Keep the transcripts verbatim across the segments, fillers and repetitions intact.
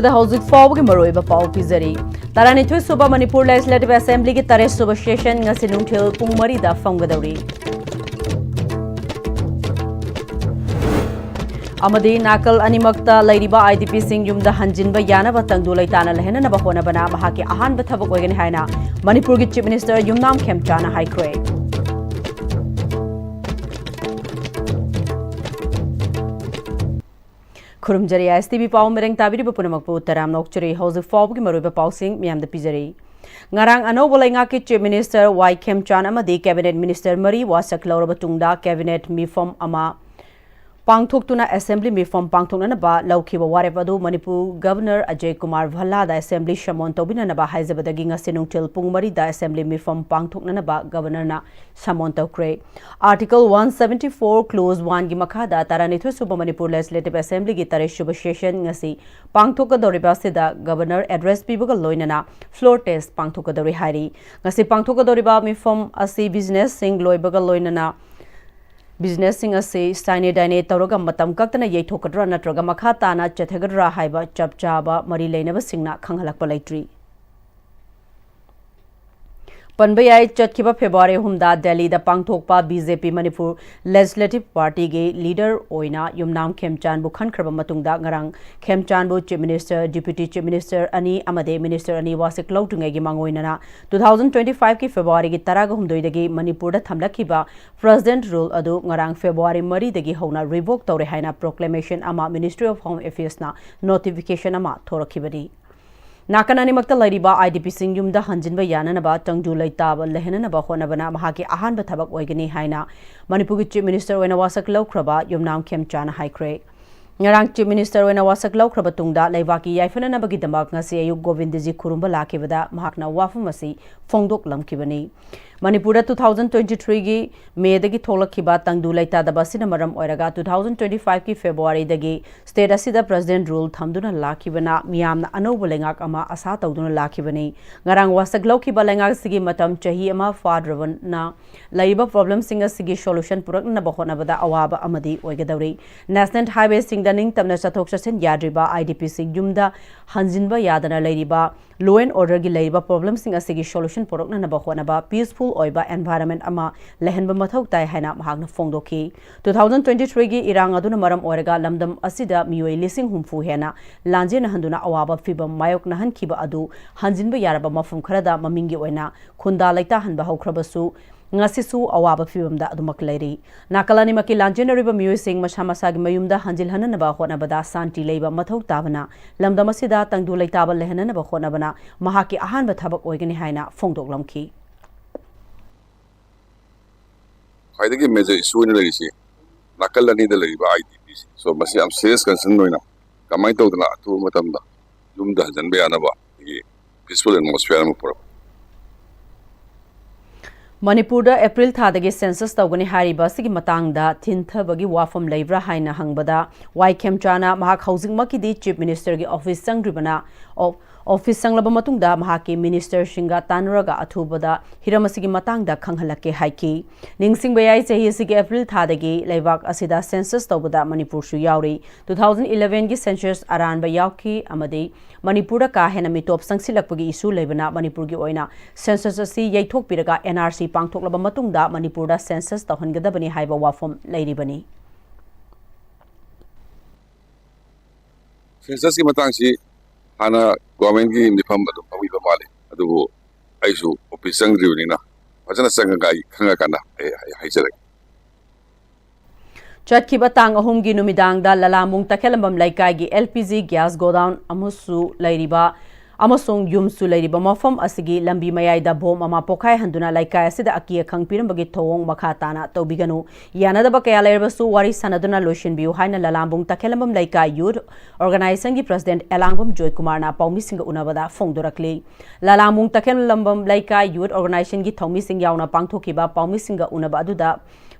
ꯗ ꯍꯧꯖꯤꯛ ꯐꯥꯎꯕꯒꯤ ꯃꯔꯨꯑꯣꯏꯕ ꯄꯥꯎ ꯄꯤꯖꯔꯤ꯫ ꯇꯔꯥꯅꯤꯊꯣꯏ ꯁꯨꯕ ꯃꯅꯤꯄꯨꯔ ꯂꯦꯖꯤꯁꯂꯦꯇꯤꯚ ꯑꯦꯁꯦꯝꯕ꯭ꯂꯤꯒꯤ ꯇꯔꯦꯠ ꯁꯨꯕ ꯁꯦꯁꯟ ꯉꯁꯤ ꯅꯨꯡꯊꯤꯜ ꯄꯨꯡ ꯃꯔꯤꯗ ꯐꯝꯒꯗꯧꯔꯤ꯫ ꯑꯃꯗꯤ ꯅꯥꯀꯜ ꯑꯅꯤꯃꯛꯇ ꯂꯩꯔꯤꯕ IDPꯁꯤꯡ ꯌꯨꯝꯗ ꯍꯟꯖꯤꯟꯕ ꯌꯥꯅꯕ ꯇꯪꯗꯨ ꯂꯩꯇꯥꯅ ꯂꯩꯍꯟꯅꯅꯕ ꯍꯣꯠꯅꯕꯅ ꯃꯍꯥꯛꯀꯤ ꯑꯍꯥꯟꯕ ꯊꯕꯛ ꯑꯣꯏꯒꯅꯤ ꯍꯥꯏꯅ ꯃꯅꯤꯄꯨꯔꯒꯤ Chief Minister ꯌꯨꯝꯅꯥꯝ ꯈꯦꯝꯆꯥꯅ ꯍꯥꯏꯈ꯭ꯔꯦ꯫ ꯈꯨꯔꯨꯝꯖꯔꯤ, ISTV ꯄꯥꯎ ꯃꯦꯔꯦꯡ ꯇꯥꯕꯤꯔꯤꯕ ꯄꯨꯝꯅꯃꯛꯄꯨ ꯇꯔꯥꯝꯅ ꯑꯣꯛꯆꯔꯤ꯫ ꯍꯧꯖꯤꯛ ꯐꯥꯎꯕꯒꯤ ꯃꯔꯨꯑꯣꯏꯕ ꯄꯥꯎꯁꯤꯡ ꯃꯤꯌꯥꯝꯗ ꯄꯤꯖꯔꯤ꯫ ꯉꯔꯥꯡ ꯑꯅꯧꯕ ꯂꯩꯉꯥꯛꯀꯤ Chief Minister ꯋꯥꯏ ꯈꯦꯝꯆꯥꯟ ꯑꯃꯗꯤ Cabinet Minister ꯃꯔꯤ ꯋꯥꯁꯛ ꯂꯧꯔꯕ ꯇꯨꯡꯗ Cabinet ꯃꯤꯐꯝ ꯑꯃ ꯄꯥꯡꯊꯣꯛꯇꯨꯅ Assembly ꯃꯤꯐꯝ ꯄꯥꯡꯊꯣꯛꯅꯅꯕ ꯂꯧꯈꯤꯕ ꯋꯥꯔꯦꯞ ꯑꯗꯨ Manipur Governor Ajay Kumar ꯚꯜꯂꯥꯗ Assembly summon ꯇꯧꯕꯤꯅꯅꯕ ꯍꯥꯏꯖꯕꯗꯒꯤ ꯉꯁꯤ ꯅꯨꯡꯊꯤꯜ ꯄꯨꯡ ꯃꯔꯤꯗ Assembly ꯃꯤꯐꯝ ꯄꯥꯡꯊꯣꯛꯅꯅꯕ Governorꯅ summon ꯇꯧꯈ꯭ꯔꯦ꯫ Article one seventy four Clause oneꯒꯤ ꯃꯈꯥꯗ ꯇꯔꯥꯅꯤꯊꯣꯏ ꯁꯨꯕ ꯃꯅꯤꯄꯨꯔ Legislative Assemblyꯒꯤ ꯇꯔꯦꯠ ꯁꯨꯕ session ꯉꯁꯤ ꯄꯥꯡꯊꯣꯛꯀꯗꯧꯔꯤꯕ ꯑꯁꯤꯗ Governor address ꯄꯤꯕꯒ ꯂꯣꯏꯅꯅ floor test ꯄꯥꯡꯊꯣꯛꯀꯗꯧꯔꯤ ꯍꯥꯏꯔꯤ꯫ ꯉꯁꯤ ꯄꯥꯡꯊꯣꯛꯀꯗꯧꯔꯤꯕ ꯃꯤꯐꯝ ꯑꯁꯤ businessꯁꯤꯡ ꯂꯣꯏꯕꯒ ꯂꯣꯏꯅꯅ businessꯁꯤꯡ ꯑꯁꯤ sine die ꯇꯧꯔꯒ ꯃꯇꯝ ꯀꯛꯇꯅ ꯌꯩꯊꯣꯛꯀꯗ꯭ꯔꯥ ꯅꯠꯇ꯭ꯔꯒ ꯃꯈꯥ ꯇꯥꯅ ꯆꯠꯊꯒꯗ꯭ꯔꯥ ꯍꯥꯏꯕ ꯆꯞ ꯆꯥꯕ ꯃꯔꯤ ꯂꯩꯅꯕꯁꯤꯡꯅ ꯈꯪꯍꯜꯂꯛꯄ ꯂꯩꯇ꯭ꯔꯤ꯫ ꯄꯟꯕ ꯌꯥꯏ, ꯆꯠꯈꯤꯕ February ꯑꯍꯨꯝꯗ ꯗꯦꯜꯂꯤꯗ ꯄꯥꯡꯊꯣꯛꯄ BJP ꯃꯅꯤꯄꯨꯔ Legislative Partyꯒꯤ leader ꯑꯣꯏꯅ ꯌꯨꯝꯅꯥꯝ ꯈꯦꯝꯆꯥꯟꯕꯨ ꯈꯟꯈ꯭ꯔꯕ ꯃꯇꯨꯡꯗ ꯉꯔꯥꯡ ꯈꯦꯝꯆꯥꯟꯕꯨ Chief Minister, Deputy Chief Minister ꯑꯅꯤ ꯑꯃꯗꯤ Minister ꯑꯅꯤ ꯋꯥꯁꯛ ꯂꯧꯗ꯭ꯔꯤꯉꯩꯒꯤ ꯃꯥꯡꯑꯣꯏꯅꯅ two thousand twenty fiveꯀꯤ Februaryꯒꯤ ꯇꯔꯥꯒ ꯍꯨꯝꯗꯣꯏꯗꯒꯤ ꯃꯅꯤꯄꯨꯔꯗ ꯊꯝꯂꯛꯈꯤꯕ President Rule ꯑꯗꯨ ꯉꯔꯥꯡ February ꯃꯔꯤꯗꯒꯤ ꯍꯧꯅ revoke ꯇꯧꯔꯦ ꯍꯥꯏꯅ proclamation ꯑꯃ Ministry of Home Affairsꯅ notification ꯑꯃ ꯊꯣꯔꯛꯈꯤꯕꯅꯤ꯫ ꯅꯥꯀꯟ ꯑꯅꯤꯃꯛꯇ ꯂꯩꯔꯤꯕ IDPꯁꯤꯡ ꯌꯨꯝꯗ ꯍꯟꯖꯤꯟꯕ ꯌꯥꯅꯅꯕ ꯇꯪꯗꯨ ꯂꯩꯇꯥꯕ ꯂꯩꯍꯟꯅꯅꯕ ꯍꯣꯠꯅꯕꯅ ꯃꯍꯥꯛꯀꯤ ꯑꯍꯥꯟꯕ ꯊꯕꯛ ꯑꯣꯏꯒꯅꯤ ꯍꯥꯏꯅ ꯃꯅꯤꯄꯨꯔꯒꯤ Chief Minister ꯑꯣꯏꯅ ꯋꯥꯁꯛ ꯂꯧꯈ꯭ꯔꯕ ꯌꯨꯝꯅꯥꯝ ꯈꯦꯝꯆꯥꯅ ꯍꯥꯏꯈ꯭ꯔꯦ꯫ ꯉꯔꯥꯡ Chief Minister ꯑꯣꯏꯅ ꯋꯥꯁꯛ ꯂꯧꯈ꯭ꯔꯕ ꯇꯨꯡꯗ ꯂꯩꯕꯥꯛꯀꯤ ꯌꯥꯏꯐꯅꯅꯕꯒꯤꯗꯃꯛ ꯉꯁꯤ ꯑꯌꯨꯛ ꯒꯣꯕꯤꯟꯗꯖꯤ ꯈꯨꯔꯨꯝꯕ ꯂꯥꯛꯈꯤꯕꯗ ꯃꯍꯥꯛꯅ ꯋꯥꯐꯝ ꯑꯁꯤ ꯐꯣꯡꯗꯣꯛꯂꯝꯈꯤꯕꯅꯤ꯫ ꯃꯅꯤꯄꯨꯔꯗ two thousand twenty threeꯒꯤ ꯃꯦꯗꯒꯤ ꯊꯣꯛꯂꯛꯈꯤꯕ ꯇꯪꯗꯨ ꯂꯩꯇꯥꯗꯕ ꯑꯁꯤꯅ ꯃꯔꯝ ꯑꯣꯏꯔꯒ two thousand twenty fiveꯀꯤ ꯐꯦꯕ꯭ꯔꯨꯋꯥꯔꯤꯗꯒꯤ state ꯑꯁꯤꯗ president rule ꯊꯝꯗꯨꯅ ꯂꯥꯛꯈꯤꯕꯅ ꯃꯤꯌꯥꯝꯅ ꯑꯅꯧꯕ ꯂꯩꯉꯥꯛ ꯑꯃ ꯑꯁꯥ ꯇꯧꯗꯨꯅ ꯂꯥꯛꯈꯤꯕꯅꯤ꯫ ꯉꯔꯥꯡ ꯋꯥꯁꯛ ꯂꯧꯈꯤꯕ ꯂꯩꯉꯥꯛꯁꯤꯒꯤ ꯃꯇꯝ ꯆꯍꯤ ꯑꯃ ꯐꯥꯗ꯭ꯔꯕꯅ ꯂꯩꯔꯤꯕ problemꯁꯤꯡ ꯑꯁꯤꯒꯤ solution ꯄꯨꯔꯛꯅꯕ ꯍꯣꯠꯅꯕꯗ ꯑꯋꯥꯕ ꯑꯃꯗꯤ ꯑꯣꯏꯒꯗꯧꯔꯤ꯫ National highwayꯁꯤꯡꯗ ꯅꯤꯡꯇꯝꯅ ꯆꯠꯊꯣꯛ ꯆꯠꯁꯤꯟ ꯌꯥꯗ꯭ꯔꯤꯕ, IDPꯁꯤꯡ ꯌꯨꯝꯗ ꯍꯟꯖꯤꯟꯕ ꯌꯥꯗꯅ ꯂꯩꯔꯤꯕ, law and orderꯒꯤ ꯂꯩꯔꯤꯕ problemꯁꯤꯡ ꯑꯁꯤꯒꯤ solution ꯄꯨꯔꯛꯅꯅꯕ ꯍꯣꯠꯅꯕ, peaceful ꯑꯣꯏꯕ environment ꯑꯃ ꯂꯩꯍꯟꯕ ꯃꯊꯧ ꯇꯥꯏ ꯍꯥꯏꯅ ꯃꯍꯥꯛꯅ ꯐꯣꯡꯗꯣꯛꯈꯤ꯫ Two thousand twenty threeꯒꯤ ꯏꯔꯥꯡ ꯑꯗꯨꯅ ꯃꯔꯝ ꯑꯣꯏꯔꯒ ꯂꯝꯗꯝ ꯑꯁꯤꯗ ꯃꯤꯑꯣꯏ ꯂꯤꯁꯤꯡ ꯍꯨꯝꯐꯨ ꯍꯦꯟꯅ ꯂꯥꯟꯖꯦꯟꯅꯍꯟꯗꯨꯅ ꯑꯋꯥꯕ ꯐꯤꯚꯝ ꯃꯥꯌꯣꯛꯅꯍꯟꯈꯤꯕ ꯑꯗꯨ ꯍꯟꯖꯤꯟꯕ ꯌꯥꯔꯕ ꯃꯐꯝ ꯈꯔꯗ ꯃꯃꯤꯡꯒꯤ ꯑꯣꯏꯅ ꯈꯨꯟꯗꯥ ꯂꯩꯇꯥꯍꯟꯕ ꯍꯧꯈ꯭ꯔꯕꯁꯨ, ꯉꯁꯤꯁꯨ ꯑꯋꯥꯕ ꯐꯤꯚꯝꯗ ꯑꯗꯨꯃꯛ ꯂꯩꯔꯤ꯫ ꯅꯥꯀꯜ ꯑꯅꯤꯃꯛꯀꯤ ꯂꯥꯟꯖꯦꯟꯅꯔꯤꯕ ꯃꯤꯑꯣꯏꯁꯤꯡ ꯃꯁꯥ ꯃꯁꯥꯒꯤ ꯃꯌꯨꯝꯗ ꯍꯟꯖꯤꯜꯍꯟꯅꯅꯕ ꯍꯣꯠꯅꯕꯗ ꯁꯥꯟꯇꯤ ꯂꯩꯕ ꯃꯊꯧ ꯇꯥꯕꯅ ꯂꯝꯗꯝ ꯑꯁꯤꯗ ꯇꯪꯗꯨ ꯂꯩꯇꯥꯕ ꯂꯩꯍꯟꯅꯅꯕ ꯍꯣꯠꯅꯕꯅ ꯃꯍꯥꯛꯀꯤ ꯑꯍꯥꯟꯕ ꯊꯕꯛ ꯑꯣꯏꯒꯅꯤ ꯍꯥꯏꯅ ꯐꯣꯡꯗꯣꯛꯂꯝꯈꯤ꯫ ꯈ꯭ꯋꯥꯏꯗꯒꯤ major issue ꯑꯣꯏꯅ ꯂꯩꯔꯤꯁꯤ ꯅꯥꯀꯜ ꯑꯅꯤꯗ ꯂꯩꯔꯤꯕ IDPꯁꯤꯡ꯫ So, ꯃꯁꯤ ꯌꯥꯝ serious concern ꯑꯣꯏꯅ ꯀꯃꯥꯏꯅ ꯇꯧꯗꯅ ꯑꯊꯨꯕ ꯃꯇꯝꯗ ꯌꯨꯝꯗ ꯍꯟꯖꯤꯟꯕ ꯌꯥꯅꯕ ꯑꯩꯈꯣꯏꯒꯤ peaceful atmosphere ꯑꯃ ꯄꯨꯔꯛꯄ꯫ ꯃꯅꯤꯄꯨꯔꯗ April ꯊꯥꯗꯒꯤ census ꯇꯧꯒꯅꯤ ꯍꯥꯏꯔꯤꯕ ꯑꯁꯤꯒꯤ ꯃꯇꯥꯡꯗ ꯊꯤꯟꯊꯕꯒꯤ ꯋꯥꯐꯝ ꯂꯩꯕ꯭ꯔꯥ ꯍꯥꯏꯅ ꯍꯪꯕꯗ, ꯋꯥꯏ ꯈꯦꯝꯆꯥꯅ ꯃꯍꯥꯛ ꯍꯧꯖꯤꯛꯃꯛꯀꯤꯗꯤ Chief Ministerꯒꯤ office ꯆꯪꯗ꯭ꯔꯤꯕꯅ, ꯑꯣ-, office ꯆꯪꯂꯕ ꯃꯇꯨꯡꯗ ꯃꯍꯥꯛꯀꯤ ministerꯁꯤꯡꯒ ꯇꯥꯟꯅꯔꯒ ꯑꯊꯨꯕꯗ ꯍꯤꯔꯝ ꯑꯁꯤꯒꯤ ꯃꯇꯥꯡꯗ ꯈꯪꯍꯜꯂꯛꯀꯦ ꯍꯥꯏꯈꯤ꯫ ꯅꯤꯡꯁꯤꯡꯕ ꯌꯥꯏ, ꯆꯍꯤ ꯑꯁꯤꯒꯤ April ꯊꯥꯗꯒꯤ ꯂꯩꯕꯥꯛ ꯑꯁꯤꯗ census ꯇꯧꯕꯗ ꯃꯅꯤꯄꯨꯔꯁꯨ ꯌꯥꯎꯔꯤ꯫ Two thousand elevenꯒꯤ census ꯑꯔꯥꯟꯕ ꯌꯥꯎꯈꯤ ꯑꯃꯗꯤ ꯃꯅꯤꯄꯨꯔꯗ ꯀꯥ ꯍꯦꯟꯅ ꯃꯤꯇꯣꯞ ꯆꯪꯁꯤꯜꯂꯛꯄꯒꯤ issue ꯂꯩꯕꯅ ꯃꯅꯤꯄꯨꯔꯒꯤ ꯑꯣꯏꯅ census ꯑꯁꯤ ꯌꯩꯊꯣꯛꯄꯤꯔꯒ NRC ꯄꯥꯡꯊꯣꯛꯂꯕ ꯃꯇꯨꯡꯗ ꯃꯅꯤꯄꯨꯔꯗ census ꯇꯧꯍꯟꯒꯗꯕꯅꯤ ꯍꯥꯏꯕ ꯋꯥꯐꯝ ꯂꯩꯔꯤꯕꯅꯤ꯫ Censusꯀꯤ ꯃꯇꯥꯡꯁꯤ ꯍꯥꯟꯅ governmentꯀꯤ ꯃꯤꯐꯝ ꯑꯗꯨꯝ ꯐꯝꯈꯤꯕ ꯃꯥꯜꯂꯤ, ꯑꯗꯨꯕꯨ ꯑꯩꯁꯨ office ꯆꯪꯗ꯭ꯔꯤꯕꯅꯤꯅ ꯐꯖꯅ ꯆꯪꯉꯒ ꯑꯩ ꯈꯪꯉꯀꯥꯟꯗ ꯑꯩ, ꯑꯩ ꯍꯥꯏꯖꯔꯒꯦ꯫ ꯆꯠꯈꯤꯕ ꯇꯥꯡ ꯑꯍꯨꯝꯒꯤ ꯅꯨꯃꯤꯗꯥꯡꯗ ꯂꯂꯥꯝꯕꯨꯡ ꯇꯈꯦꯂꯝꯕꯝ ꯂꯩꯀꯥꯏꯒꯤ LPG gas godown ꯑꯃꯁꯨ ꯂꯩꯔꯤꯕ ꯑꯃꯁꯨꯡ ꯌꯨꯝꯁꯨ ꯂꯩꯔꯤꯕ ꯃꯐꯝ ꯑꯁꯤꯒꯤ ꯂꯝꯕꯤ ꯃꯌꯥꯏꯗ ꯕꯣꯝ ꯑꯃ ꯄꯣꯈꯥꯏꯍꯟꯗꯨꯅ ꯂꯩꯀꯥꯏ ꯑꯁꯤꯗ ꯑꯀꯤ ꯑꯈꯪ ꯄꯤꯔꯝꯕꯒꯤ ꯊꯧꯑꯣꯡ ꯃꯈꯥ ꯇꯥꯅ ꯇꯧꯕꯤꯒꯅꯨ꯫ ꯌꯥꯅꯗꯕ ꯀꯌꯥ ꯂꯩꯔꯕꯁꯨ ꯋꯥꯔꯤ ꯁꯥꯅꯗꯨꯅ ꯂꯣꯏꯁꯤꯟꯕꯤꯌꯨ ꯍꯥꯏꯅ ꯂꯂꯥꯝꯕꯨꯡ ꯇꯈꯦꯂꯝꯕꯝ ꯂꯩꯀꯥꯏ ꯌꯨꯠ ꯑꯣꯔꯒꯅꯥꯏꯖꯦꯁꯟꯒꯤ ꯄ꯭ꯔꯁꯤꯗꯦꯟꯠ ꯑꯦꯂꯥꯡꯕꯝ ꯖꯣꯏꯀꯨꯃꯥꯔꯅ ꯄꯥꯎꯃꯤꯁꯤꯡꯒ ꯎꯅꯕꯗ ꯐꯣꯡꯗꯣꯔꯛꯂꯤ꯫ ꯂꯂꯥꯝꯕꯨꯡ ꯇꯈꯦꯂꯝꯕꯝ ꯂꯩꯀꯥꯏ ꯌꯨꯠ ꯑꯣꯔꯒꯅꯥꯏꯖꯦꯁꯟꯒꯤ ꯊꯧꯃꯤꯁꯤꯡ ꯌꯥꯎꯅ ꯄꯥꯡꯊꯣꯛꯈꯤꯕ ꯄꯥꯎꯃꯤꯁꯤꯡꯒ ꯎꯅꯕ ꯑꯗꯨꯗ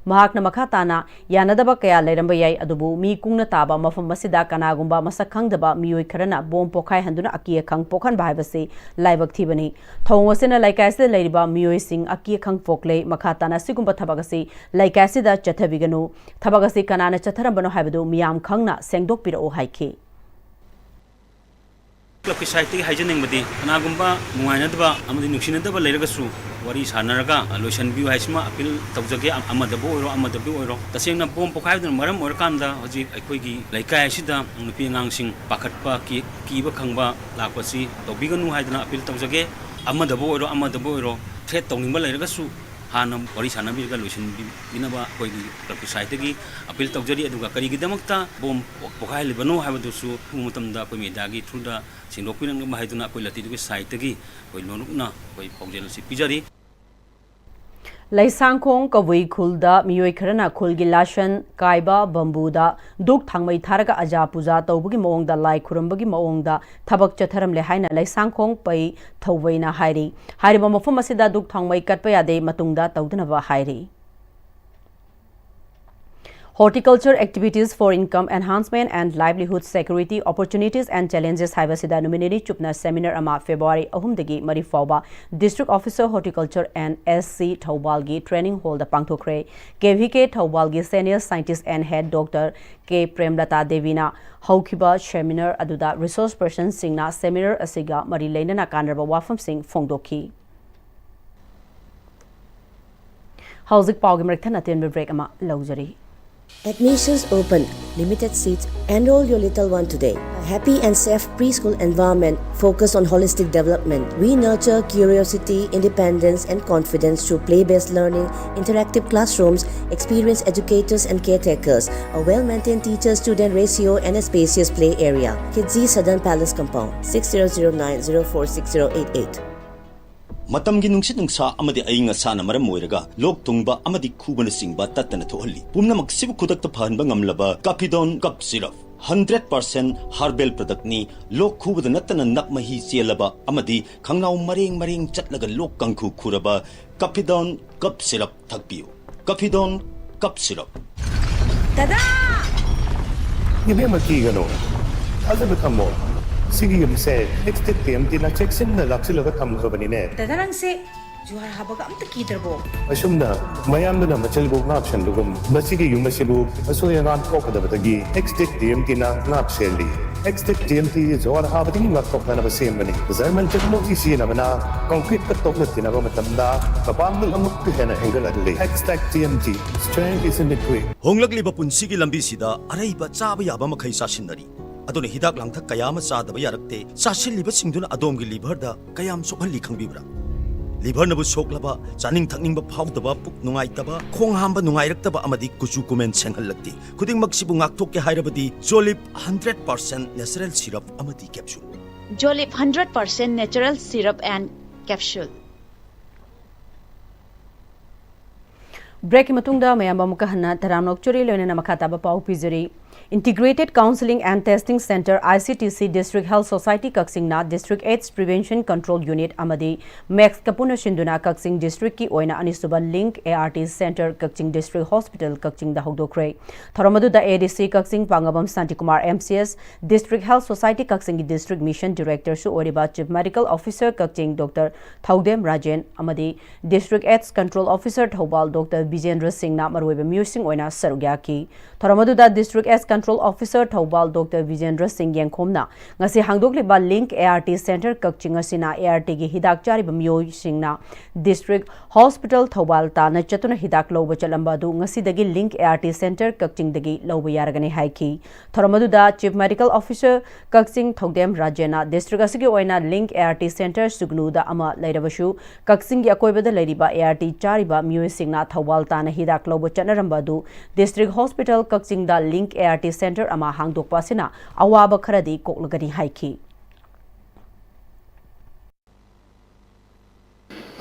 ꯃꯍꯥꯛꯅ ꯃꯈꯥ ꯇꯥꯅ ꯌꯥꯅꯗꯕ ꯀꯌꯥ ꯂꯩꯔꯝꯕ ꯌꯥꯏ, ꯑꯗꯨꯕꯨ ꯃꯤ ꯀꯨꯡꯅ ꯇꯥꯕ ꯃꯐꯝ ꯑꯁꯤꯗ ꯀꯅꯥꯒꯨꯝꯕ ꯃꯁꯛ ꯈꯪꯗꯕ ꯃꯤꯑꯣꯏ ꯈꯔꯅ ꯕꯣꯝ ꯄꯣꯈꯥꯏꯍꯟꯗꯨꯅ ꯑꯀꯤ ꯑꯈꯪ ꯄꯣꯛꯍꯟꯕ ꯍꯥꯏꯕꯁꯤ ꯂꯥꯏꯕꯛ ꯊꯤꯕꯅꯤ꯫ ꯊꯧꯑꯣꯡ ꯑꯁꯤꯅ ꯂꯩꯀꯥꯏ ꯑꯁꯤꯗ ꯂꯩꯔꯤꯕ ꯃꯤꯑꯣꯏꯁꯤꯡ ꯑꯀꯤ ꯑꯈꯪ ꯄꯣꯛꯂꯦ꯫ ꯃꯈꯥ ꯇꯥꯅ ꯑꯁꯤꯒꯨꯝꯕ ꯊꯕꯛ ꯑꯁꯤ ꯂꯩꯀꯥꯏ ꯑꯁꯤꯗ ꯆꯠꯊꯕꯤꯒꯅꯨ꯫ ꯊꯕꯛ ꯑꯁꯤ ꯀꯅꯥꯅ ꯆꯠꯊꯔꯝꯕꯅꯣ ꯍꯥꯏꯕꯗꯨ ꯃꯤꯌꯥꯝ ꯈꯪꯅ ꯁꯦꯡꯗꯣꯛꯄꯤꯔꯛꯎ ꯍꯥꯏꯈꯤ꯫ ꯀ꯭ꯂꯕꯀꯤ ꯁꯥꯏꯠꯇꯒꯤ ꯍꯥꯏꯖꯅꯤꯡꯕꯗꯤ, ꯀꯅꯥꯒꯨꯝꯕ ꯅꯨꯡꯉꯥꯏꯅꯗꯕ ꯑꯃꯗꯤ ꯅꯨꯡꯁꯤꯅꯗꯕ ꯂꯩꯔꯒꯁꯨ ꯋꯥꯔꯤ ꯁꯥꯟꯅꯔꯒ ꯂꯣꯏꯁꯤꯟꯕꯤꯌꯨ ꯍꯥꯏꯁꯤꯃ ꯑꯄꯤꯜ ꯇꯧꯖꯒꯦ꯫ ꯑꯃꯗꯕꯨ ꯑꯣꯏꯔꯣ, ꯑꯃꯗꯕꯨ ꯑꯣꯏꯔꯣ, ꯇꯁꯦꯡꯅ ꯕꯣꯝ ꯄꯣꯈꯥꯏꯕꯗꯨꯅ ꯃꯔꯝ ꯑꯣꯏꯔꯀꯥꯟꯗ ꯍꯧꯖꯤꯛ ꯑꯩꯈꯣꯏꯒꯤ ꯂꯩꯀꯥꯏ ꯑꯁꯤꯗ ꯅꯨꯄꯤ ꯑꯉꯥꯡꯁꯤꯡ ꯄꯥꯈꯠꯄ, ꯀꯤ-, ꯀꯤꯕ ꯈꯪꯕ ꯂꯥꯛꯄꯁꯤ ꯇꯧꯕꯤꯒꯅꯨ ꯍꯥꯏꯗꯅ ꯑꯄꯤꯜ ꯇꯧꯖꯒꯦ꯫ ꯑꯃꯗꯕꯨ ꯑꯣꯏꯔꯣ, ꯑꯃꯗꯕꯨ ꯑꯣꯏꯔꯣ, ꯊ꯭ꯔꯦꯠ ꯇꯧꯅꯤꯡꯕ ꯂꯩꯔꯒꯁꯨ ꯍꯥꯟꯅ ꯋꯥꯔꯤ ꯁꯥꯟꯅꯕꯤꯔꯒ ꯂꯣꯏꯁꯤꯟꯕꯤꯅꯕ ꯑꯩꯈꯣꯏꯒꯤ ꯀ꯭ꯂꯕꯀꯤ ꯁꯥꯏꯠꯇꯒꯤ ꯑꯄꯤꯜ ꯇꯧꯖꯔꯤ꯫ ꯑꯗꯨꯒ ꯀꯔꯤꯒꯤꯗꯃꯛꯇ ꯕꯣꯝ ꯄꯣꯈꯥꯏꯍꯜꯂꯤꯕꯅꯣ ꯍꯥꯏꯕꯗꯨꯁꯨ ꯑꯊꯨꯕ ꯃꯇꯝꯗ ꯑꯩꯈꯣꯏ ꯃꯦꯗꯤꯌꯥꯒꯤ ꯊ꯭ꯔꯨꯗ ꯁꯦꯡꯗꯣꯛꯄꯤꯔꯛꯅꯕ ꯍꯥꯏꯗꯨꯅ ꯑꯩꯈꯣꯏ ꯂꯇꯤꯗꯨꯒꯤ ꯁꯥꯏꯠꯇꯒꯤ ꯑꯩꯈꯣꯏ ꯂꯣꯟꯂꯨꯛꯅ ꯑꯩꯈꯣꯏ ꯄꯥꯎꯖꯦꯜ ꯑꯁꯤ ꯄꯤꯖꯔꯤ꯫ ꯂꯩꯁꯥꯡꯈꯣꯡ ꯀꯕꯨꯏ ꯈꯨꯜꯗ ꯃꯤꯑꯣꯏ ꯈꯔꯅ ꯈꯨꯜꯒꯤ ꯂꯥꯏꯁꯪ ꯀꯥꯏꯕ ꯕꯝꯕꯨꯗ ꯙꯨꯛ ꯊꯥꯡꯃꯩ ꯊꯥꯔꯒ ꯑꯖꯥ ꯄꯨꯖꯥ ꯇꯧꯕꯒꯤ ꯃꯑꯣꯡꯗ, ꯂꯥꯏ ꯈꯨꯔꯨꯝꯕꯒꯤ ꯃꯑꯣꯡꯗ ꯊꯕꯛ ꯆꯠꯊꯔꯝꯂꯦ ꯍꯥꯏꯅ ꯂꯩꯁꯥꯡꯈꯣꯡ ꯄꯩ ꯊꯧꯕꯩꯅ ꯍꯥꯏꯔꯤ꯫ ꯍꯥꯏꯔꯤꯕ ꯃꯐꯝ ꯑꯁꯤꯗ ꯙꯨꯛ ꯊꯥꯡꯃꯩ ꯀꯠꯄ ꯌꯥꯗꯦ, ꯃꯇꯨꯡꯗ ꯇꯧꯗꯅꯕ ꯍꯥꯏꯔꯤ꯫ Horticulture Activities for Income Enhancement and Livelihood Security, Opportunities and Challenges ꯍꯥꯏꯕꯁꯤꯗ ꯅꯨꯃꯤꯠ ꯅꯤꯅꯤ ꯆꯨꯞꯅ ꯁꯦꯃꯤꯅꯥꯔ ꯑꯃ ꯐꯦꯕ꯭ꯔꯨꯋꯥꯔꯤ ꯑꯍꯨꯝꯗꯒꯤ ꯃꯔꯤ ꯐꯥꯎꯕ District Officer Horticulture and S C ꯊꯧꯕꯥꯜꯒꯤ training hall the ꯄꯥꯡꯊꯣꯛꯈ꯭ꯔꯦ꯫ K V K ꯊꯧꯕꯥꯜꯒꯤ Senior Scientist and Head Doctor K ꯄ꯭ꯔꯦꯝꯂꯇꯥ ꯗꯦꯕꯤꯅ ꯍꯧꯈꯤꯕ seminar ꯑꯗꯨꯗ resource person ꯁꯤꯡꯅ ꯁꯦꯃꯤꯅꯥꯔ ꯑꯁꯤꯒ ꯃꯔꯤ ꯂꯩꯅꯅ ꯀꯥꯟꯅꯔꯕ ꯋꯥꯐꯝꯁꯤꯡ ꯐꯣꯡꯗꯣꯛꯈꯤ꯫ ꯍꯧꯖꯤꯛ ꯄꯥꯎꯒꯤ ꯃꯔꯛ ꯊꯠꯅ ꯑꯇꯦꯟꯕ ꯕ꯭ꯔꯦꯛ ꯑꯃ ꯂꯧꯖꯔꯤ꯫ Admissions open, limited seats. Enroll your little one today. A happy and safe preschool environment focused on holistic development. We nurture curiosity, independence, and confidence through play based learning, interactive classrooms, experienced educators and caretakers, a well maintained teacher student ratio, and a spacious play area. Kidzi Southern Palace Compound, six zero zero nine zero four six zero eight eight. ꯃꯇꯝꯒꯤ ꯅꯨꯡꯁꯤꯠ ꯅꯨꯡꯁꯥ ꯑꯃꯗꯤ ꯑꯏꯪ ꯑꯁꯥꯅ ꯃꯔꯝ ꯑꯣꯏꯔꯒ ꯂꯣꯛ ꯊꯨꯡꯕ ꯑꯃꯗꯤ ꯈꯨꯕꯅꯆꯤꯡꯕ ꯇꯠꯇꯅ ꯊꯣꯛꯍꯜꯂꯤ꯫ ꯄꯨꯝꯅꯃꯛꯁꯤꯕꯨ ꯈꯨꯗꯛꯇ ꯐꯍꯟꯕ ꯉꯝꯂꯕ ꯀꯥꯐꯤꯗꯣꯟ ꯀꯞ ꯁꯤꯔꯞ ꯍꯟꯗ꯭ꯔꯦꯠ ꯄꯥꯔꯁꯦꯟ ꯍꯥꯔꯕꯦꯜ ꯄ꯭ꯔꯗꯛꯅꯤ꯫ ꯂꯣꯛ ꯈꯨꯕꯗ ꯅꯠꯇꯅ ꯅꯞ ꯃꯍꯤ ꯆꯦꯜꯂꯕ ꯑꯃꯗꯤ ꯈꯪꯅꯥꯎ ꯃꯔꯦꯡ ꯃꯔꯦꯡ ꯆꯠꯂꯒ ꯂꯣꯛ ꯀꯥꯡꯈꯨ ꯈꯨꯔꯕ ꯀꯥꯐꯤꯗꯣꯟ ꯀꯞ ꯁꯤꯔꯞ ꯊꯛꯄꯤꯌꯨ꯫ ꯀꯥꯐꯤꯗꯣꯟ ꯀꯞ ꯁꯤꯔꯞ꯫ ꯗꯗꯥ! ꯏꯕꯦꯝꯃ, ꯀꯤꯒꯅꯨ, ꯊꯥꯖꯕ ꯊꯝꯃꯣ꯫ ꯁꯤꯒꯤ ꯌꯨꯝꯁꯦ ꯑꯦꯛꯁꯇꯦꯛ ꯇꯤ ꯑꯦꯝ ꯇꯤꯅ ꯆꯦꯛꯁꯤꯟꯅ ꯂꯥꯛꯁꯤꯜꯂꯒ ꯊꯝꯈ꯭ꯔꯕꯅꯤꯅꯦ꯫ ꯗꯗꯥ, ꯅꯪꯁꯦ ꯖꯨꯍꯥꯔ ꯍꯥꯕꯒ ꯑꯝꯇ ꯀꯤꯗ꯭ꯔꯕꯣ? ꯑꯁꯨꯝꯅ ꯃꯌꯥꯝꯗꯨꯅ ꯃꯆꯜꯕꯨ ꯉꯥꯛꯁꯦꯟꯕꯒꯨꯝ, ꯃꯁꯤꯒꯤ ꯌꯨꯝ ꯑꯁꯤꯕꯨ ꯑꯁꯣꯏ ꯑꯉꯥꯝ ꯊꯣꯛꯀꯗꯕꯗꯒꯤ ꯑꯦꯛꯁꯇꯦꯛ ꯇꯤ ꯑꯦꯝ ꯇꯤꯅ ꯉꯥꯛꯁꯦꯜꯂꯤ꯫ ꯑꯦꯛꯁꯇꯦꯛ ꯇꯤ ꯑꯦꯝ ꯇꯤ ꯖꯨꯍꯥꯔ ꯍꯥꯕꯗꯒꯤ ꯉꯥꯛꯊꯣꯛꯅꯅꯕ ꯁꯦꯝꯕꯅꯤ꯫ ꯖꯔꯃꯟ ꯇꯦꯛꯅꯣꯂꯣꯖꯤ ꯁꯤꯖꯤꯟꯅꯕꯅ ꯀꯪꯀ꯭ꯔꯤꯠꯀ ꯇꯣꯛꯅ ꯇꯤꯟꯅꯕ ꯃꯇꯝꯗ ꯃꯄꯥꯡꯒꯜ ꯑꯃꯨꯛꯀ ꯍꯦꯟꯅ ꯍꯦꯟꯒꯠꯍꯜꯂꯤ꯫ Xtech T M T, strength is in the grip. ꯍꯣꯡꯂꯛꯂꯤꯕ ꯄꯨꯟꯁꯤꯒꯤ ꯂꯝꯕꯤꯁꯤꯗ ꯑꯔꯩꯕ ꯆꯥꯕ ꯌꯥꯕ ꯃꯈꯩ ꯆꯥꯁꯤꯟꯅꯔꯤ꯫ ꯑꯗꯨꯅ ꯍꯤꯗꯥꯛ ꯂꯥꯡꯊꯛ ꯀꯌꯥ ꯑꯃ ꯆꯥꯗꯕ ꯌꯥꯔꯛꯇꯦ꯫ ꯆꯥꯁꯤꯜꯂꯤꯕꯁꯤꯡꯗꯨꯅ ꯑꯗꯣꯝꯒꯤ ꯂꯤꯚꯔꯗ ꯀꯌꯥꯝ ꯁꯣꯛꯍꯜꯂꯤ ꯈꯪꯕꯤꯕ꯭ꯔꯥ? ꯂꯤꯚꯔꯅꯕꯨ ꯁꯣꯛꯂꯕ, ꯆꯥꯅꯤꯡ ꯊꯛꯅꯤꯡꯕ ꯐꯥꯎꯗꯕ, ꯄꯨꯛ ꯅꯨꯡꯉꯥꯏꯇꯕ, ꯈꯣꯡ ꯍꯥꯝꯕ ꯅꯨꯡꯉꯥꯏꯔꯛꯇꯕ ꯑꯃꯗꯤ ꯀꯨꯆꯨ ꯀꯨꯃꯦꯟ ꯁꯦꯡꯍꯜꯂꯛꯇꯦ꯫ ꯈꯨꯗꯤꯡꯃꯛꯁꯤꯕꯨ ꯉꯥꯛꯊꯣꯛꯀꯦ ꯍꯥꯏꯔꯕꯗꯤ ꯖꯣꯂꯤꯞ ꯍꯟꯗ꯭ꯔꯦꯠ ꯄꯥꯔꯁꯦꯟ ꯅꯦꯆꯔꯦꯜ ꯁꯤꯔꯞ ꯑꯃꯗꯤ capsule. Jolip hundred percent natural syrup and capsule. ꯕ꯭ꯔꯦꯛꯀꯤ ꯃꯇꯨꯡꯗ ꯃꯌꯥꯝ ꯑꯃꯨꯛꯀ ꯍꯟꯅ ꯇꯔꯥꯝꯅ ꯑꯣꯛꯆꯔꯤ, ꯂꯣꯏꯅꯅ ꯃꯈꯥ ꯇꯥꯕ ꯄꯥꯎ ꯄꯤꯖꯔꯤ꯫ Integrated Counselling and Testing Centre, I C T C, District Health Society ꯀꯛꯆꯤꯡꯅ District AIDS Prevention Control Unit ꯑꯃꯗꯤ ꯃꯦꯛꯁꯀ ꯄꯨꯟꯅ ꯁꯤꯟꯗꯨꯅ ꯀꯛꯆꯤꯡ ꯗꯤꯁꯇ꯭ꯔꯤꯛꯀꯤ ꯑꯣꯏꯅ ꯑꯅꯤꯁꯨꯕ ꯂꯤꯡꯛ ꯑꯦ ꯑꯥꯔ ꯇꯤ ꯁꯦꯟꯇꯔ ꯀꯛꯆꯤꯡ ꯗꯤꯁꯇ꯭ꯔꯤꯛ ꯍꯣꯁꯄꯤꯇꯥꯜ ꯀꯛꯆꯤꯡꯗ ꯍꯧꯗꯣꯛꯈ꯭ꯔꯦ꯫ ꯊꯧꯔꯝ ꯑꯗꯨꯗ ꯑꯦ ꯗꯤ ꯁꯤ ꯀꯛꯆꯤꯡ ꯄꯥꯡꯉꯕꯝ Shantikumar, M C S, District Health Society ꯀꯛꯆꯤꯡꯒꯤ District Mission Directorꯁꯨ ꯑꯣꯏꯔꯤꯕ Chief Medical Officer Kakching doctor Thoudam Rajen ꯑꯃꯗꯤ District AIDS Control Officer Thoubal doctor Bijendra ꯁꯤꯡꯅ ꯃꯔꯨꯑꯣꯏꯕ ꯃꯤꯑꯣꯏꯁꯤꯡ ꯑꯣꯏꯅ ꯁꯔꯨꯛ ꯌꯥꯈꯤ꯫ ꯊꯧꯔꯝ ꯑꯗꯨꯗ District AIDS Control Officer Thoubal doctor Bijendra Singh ꯌꯦꯡꯈꯣꯝꯅ ꯉꯁꯤ ꯍꯥꯡꯗꯣꯛꯂꯤꯕ link A R T centre Kakching ꯑꯁꯤꯅ ꯑꯦ ꯑꯥꯔ ꯇꯤꯒꯤ ꯍꯤꯗꯥꯛ ꯆꯥꯔꯤꯕ ꯃꯤꯑꯣꯏꯁꯤꯡꯅ ꯗꯤꯁꯇ꯭ꯔꯤꯛ ꯍꯣꯁꯄꯤꯇꯥꯜ ꯊꯧꯕꯥꯜ ꯇꯥꯟꯅ ꯆꯠꯇꯨꯅ ꯍꯤꯗꯥꯛ ꯂꯧꯕ ꯆꯠꯂꯝꯕ ꯑꯗꯨ ꯉꯁꯤꯗꯒꯤ link A R T centre ꯀꯛꯆꯤꯡꯗꯒꯤ ꯂꯧꯕ ꯌꯥꯔꯒꯅꯤ ꯍꯥꯏꯈꯤ꯫ ꯊꯧꯔꯝ ꯑꯗꯨꯗ chief medical officer Kakching Thoudam ꯔꯥꯖꯦꯟꯅ ꯗꯤꯁꯇ꯭ꯔꯤꯛ ꯑꯁꯤꯒꯤ ꯑꯣꯏꯅ link A R T centre ꯁꯨꯒꯅꯨꯗ ꯑꯃ ꯂꯩꯔꯕꯁꯨ, ꯀꯛꯆꯤꯡꯒꯤ ꯑꯀꯣꯏꯕꯗ ꯂꯩꯔꯤꯕ ꯑꯦ ꯑꯥꯔ ꯇꯤ ꯆꯥꯔꯤꯕ ꯃꯤꯑꯣꯏꯁꯤꯡꯅ ꯊꯧꯕꯥꯜ ꯇꯥꯟꯅ ꯍꯤꯗꯥꯛ ꯂꯧꯕ ꯆꯠꯅꯔꯝꯕ ꯑꯗꯨ ꯗꯤꯁꯇ꯭ꯔꯤꯛ ꯍꯣꯁꯄꯤꯇꯥꯜ ꯀꯛꯆꯤꯡꯗ link A R T centre ꯑꯃ ꯍꯥꯡꯗꯣꯛꯄ ꯑꯁꯤꯅ ꯑꯋꯥꯕ ꯈꯔꯗꯤ ꯀꯣꯛꯂꯒꯅꯤ ꯍꯥꯏꯈꯤ꯫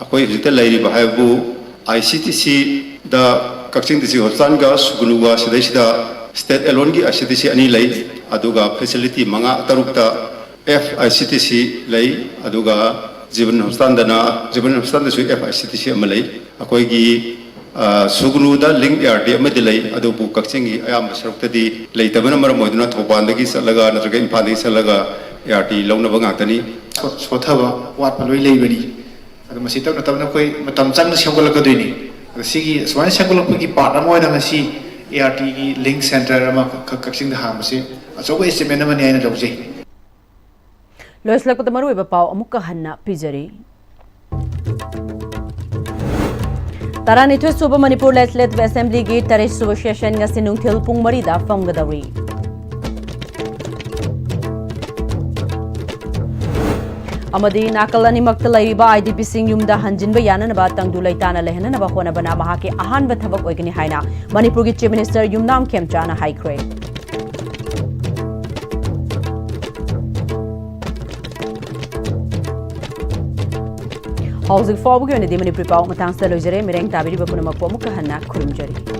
ꯑꯩꯈꯣꯏ ꯍꯧꯖꯤꯛꯇ ꯂꯩꯔꯤꯕ ꯍꯥꯏꯕꯨ ꯑꯥꯏ ꯁꯤ ꯇꯤ ꯁꯤꯗ ꯀꯛꯆꯤꯡ ꯗꯤꯁꯇ꯭ꯔꯤꯛ ꯍꯣꯁꯄꯤꯇꯥꯜꯒ ꯁꯨꯒꯅꯨꯒ ꯁꯤꯗꯩꯁꯤꯗ state ꯑꯦꯂꯣꯟꯒꯤ I C T C ꯑꯅꯤ ꯂꯩ꯫ ꯑꯗꯨꯒ ꯐꯦꯁꯤꯂꯤꯇꯤ ꯃꯉꯥ ꯇꯔꯨꯛꯇ F I C T C ꯂꯩ꯫ ꯑꯗꯨꯒ ꯖꯤꯕꯟ ꯍꯣꯁꯄꯤꯇꯥꯜꯗꯅ, ꯖꯤꯕꯟ ꯍꯣꯁꯄꯤꯇꯥꯜꯗꯁꯨ F I C T C ꯑꯃ ꯂꯩ꯫ ꯑꯩꯈꯣꯏꯒꯤ ꯁꯨꯒꯅꯨꯗ ꯂꯤꯡ ꯑꯦ ꯑꯥꯔ ꯇꯤ ꯑꯃꯗꯤ ꯂꯩ, ꯑꯗꯨꯕꯨ ꯀꯛꯆꯤꯡꯒꯤ ꯑꯌꯥꯝꯕ ꯁꯔꯨꯛꯇꯗꯤ ꯂꯩꯇꯕꯅ ꯃꯔꯝ ꯑꯣꯏꯗꯨꯅ ꯊꯧꯕꯥꯜꯗꯒꯤ ꯆꯠꯂꯒ ꯅꯠꯇ꯭ꯔꯒ ꯏꯝꯐꯥꯜꯗꯒꯤ ꯆꯠꯂꯒ ꯑꯦ ꯑꯥꯔ ꯇꯤ ꯂꯧꯅꯕ ꯉꯥꯛꯇꯅꯤ꯫ ꯁꯣ-, ꯁꯣꯊꯕ, ꯋꯥꯠꯄ ꯂꯣꯏ ꯂꯩꯕꯅꯤ꯫ ꯑꯗꯣ ꯃꯁꯤ ꯇꯞꯅ ꯇꯞꯅ ꯑꯩꯈꯣꯏ ꯃꯇꯝ ꯆꯪꯅ ꯁꯦꯝꯒꯠꯂꯛꯀꯗꯣꯏꯅꯤ꯫ ꯑꯗꯣ ꯁꯤꯒꯤ ꯁꯨꯃꯥꯏꯅ ꯁꯦꯝꯒꯠꯂꯛꯄꯒꯤ ꯄꯥꯔꯠ ꯑꯃ ꯑꯣꯏꯅ ꯉꯁꯤ ꯑꯦ ꯑꯥꯔ ꯇꯤꯒꯤ ꯂꯤꯡ ꯁꯦꯟꯇꯔ ꯑꯃ ꯀꯛ-, ꯀꯛꯆꯤꯡꯗ ꯍꯥꯡꯕꯁꯦ ꯑꯆꯧꯕ ꯑꯦꯆꯤꯞꯃꯦꯟ ꯑꯃꯅꯤ ꯍꯥꯏꯅ ꯂꯧꯖꯩ꯫ ꯂꯣꯏꯁꯤꯜꯂꯛꯄꯗ ꯃꯔꯨꯑꯣꯏꯕ ꯄꯥꯎ ꯑꯃꯨꯛꯀ ꯍꯟꯅ ꯄꯤꯖꯔꯤ꯫ ꯇꯔꯥꯅꯤꯊꯣꯏ ꯁꯨꯕ ꯃꯅꯤꯄꯨꯔ ꯂꯦꯖꯤꯁꯂꯦꯇꯤꯚ ꯑꯦꯁꯦꯝꯕ꯭ꯂꯤꯒꯤ ꯇꯔꯦꯠ ꯁꯨꯕ ꯁꯦꯁꯟ ꯉꯁꯤ ꯅꯨꯡꯊꯤꯜ ꯄꯨꯡ ꯃꯔꯤꯗ ꯐꯝꯒꯗꯧꯔꯤ꯫ ꯑꯃꯗꯤ ꯅꯥꯀꯜ ꯑꯅꯤꯃꯛꯇ ꯂꯩꯔꯤꯕ ꯑꯥꯏ ꯗꯤ ꯄꯤꯁꯤꯡ ꯌꯨꯝꯗ ꯍꯟꯖꯤꯟꯕ ꯌꯥꯅꯅꯕ ꯇꯪꯗꯨ ꯂꯩꯇꯥꯅ ꯂꯩꯍꯟꯅꯅꯕ ꯍꯣꯠꯅꯕꯅ ꯃꯍꯥꯛꯀꯤ ꯑꯍꯥꯟꯕ ꯊꯕꯛ ꯑꯣꯏꯒꯅꯤ ꯍꯥꯏꯅ ꯃꯅꯤꯄꯨꯔꯒꯤ ꯆꯤꯐ ꯃꯤꯅꯤꯁꯇꯔ ꯌꯨꯝꯅꯥꯝ ꯈꯦꯝꯆꯥꯅ ꯍꯥꯏꯈ꯭ꯔꯦ꯫ ꯍꯧꯖꯤꯛ ꯐꯥꯎꯕꯒꯤ ꯑꯣꯏꯅꯗꯤ ꯃꯅꯤꯄꯨꯔꯤ ꯄꯥꯎ ꯃꯇꯥꯡꯁꯤꯗ ꯂꯣꯏꯖꯔꯦ꯫ ꯃꯤꯔꯦꯡ ꯇꯥꯕꯤꯔꯤꯕ ꯄꯨꯝꯅꯃꯛꯄꯨ ꯑꯃꯨꯛꯀ ꯍꯟꯅ ꯈꯨꯔꯨꯝꯖꯔꯤ꯫